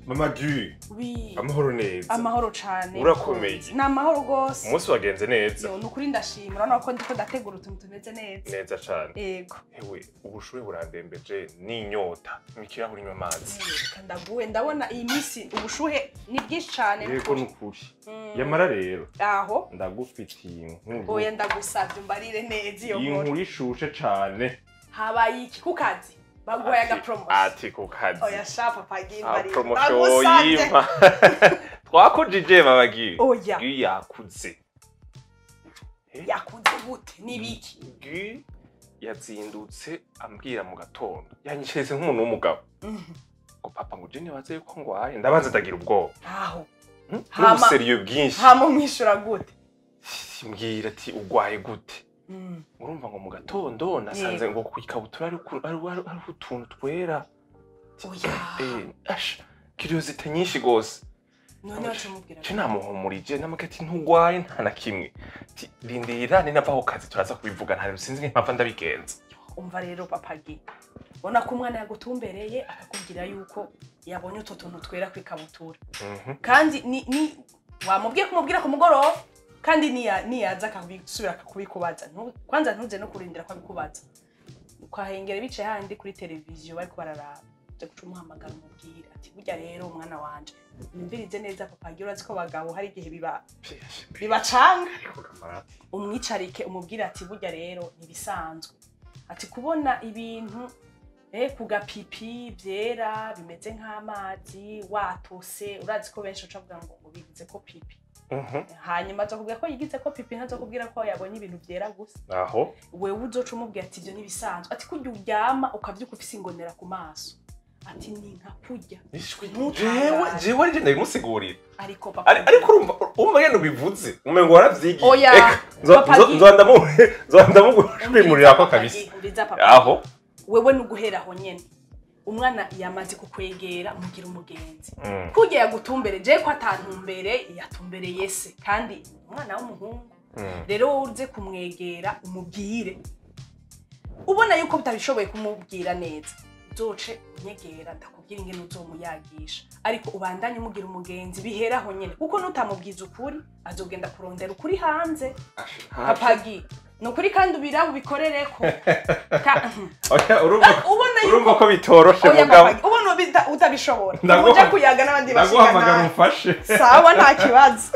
Mama Gu, Oui. amahoro neza. Amahoro cane. Urakomeye. Ni amahoro gose. Umunsi wagenze neza. Yo, nukuri ndashima. Urabona ko ndiko ndategura utuntu tumeze neza. Neza cane. Yego. Hewe, ubushuhe burandembeje n'inyota. Mikirahuri nywa amazi. Reka ndaguwe, ndabona iyi minsi ubushuhe ni bwinshi cane. Yego, nukuri. Yamara rero Aho. ndagufitiye inkuru. Oya, ndagusavye umbarire neza iyo Iyi nkuru. nkuru ishushe cane. Habaye iki ku kazi? Baguhaye aga promotion? Ati ku kazi. Oya sha, papa gimbarire. Promotion Ndagusavye. yimpa. Twakujije Mama Gu. Oya. Gu yakuze. Yakuze gute? Nibiki? Gu yazindutse ambwira mu gatondo. Yanyisheze nk'umuntu w'umugabo. Ngo papa, ngo je nibaze yuko ngwaye. Ndabanza ndagira ubwoba. Aho. N'ubu sérieux bwinshi. Hama umwishura gute? Mbwira ati ugwaye gute? Urumva ngo mu gatondo nasanze ngo ku ikabutura hariho utuntu twera. Oya. Asha, curiosité nyinshi gose. None wacamubwira? Ce namuhumurije, namubwira ati ntugwaye nta na kimwe. Ati rindira ninava ku kazi turaza kubivuga, nta sinzi nk'impamvu ndabigenza. Umva rero papa Gi, ubona ko umwana yagutumbereye akakubwira yuko yabonye utwo tuntu twera ku ikabutura, kandi ni wamubwiye kumubwira ku mugoroba, kandi niyaza akabisubira akakubikubaza. Kwanza ntuze no kurindira ko abikubaza, ukahengera bicaye handi kuri televiziyo bariko bararaba, uze guca umuhamagara umubwira ati burya rero umwana wanje, nimvirize neza papa Gi, urazi ko abagabo hari igihe biba bibacanga. Ariko kamara. Umwicarike umubwire ati burya rero ntibisanzwe, ati kubona ibintu ku gapipi byera bimeze nk'amazi watose, urazi ko benshi uca bavuga ngo bigize ko pipi. Hanyuma azokubwira ko yigize ko pipi, ntazokubwira ko yabonye ibintu byera gusa. Aho. Wewe uzoca umubwira ati ibyo ntibisanzwe, ati kurya uryama ukavyuka ufise ingonera ku maso, ati ni nka kurya. Ntutangare. Jewe ari je ndabimusigurira. Ariko papa Ariko urumva ngene ubivuze umengo waravyigiye. Oya, Eka, papa nzoba ndamugushwimurirako kabisa. Umviriza papa. Aho. Wewe nuguhera aho nyene umwana yamaze kukwegera, mugira umugenzi. Kurya yagutumbere, je ko atantumbere yatumbereye se kandi umwana w'umuhungu. Rero wowe uze kumwegera umubwire, ubona yuko utabishoboye kumubwira neza uzoce unyegera ndakubwira ingene uzomuyagisha, ariko ubandanye umugira umugenzi, biheraho nyene, kuko nutamubwiza ukuri azogenda kurondera ukuri hanze. Papa Gi, ni ukuri kandi ubirabe ubikorereko. Oya, urumva Ubona yuko urumva ko bitoroshe Oya, mugabo. Papa Gi, ubona utabishobora, uja kuyaga n'abandi Ndaguhamagara bashinga. umfashe. Sawa, nta kibazo.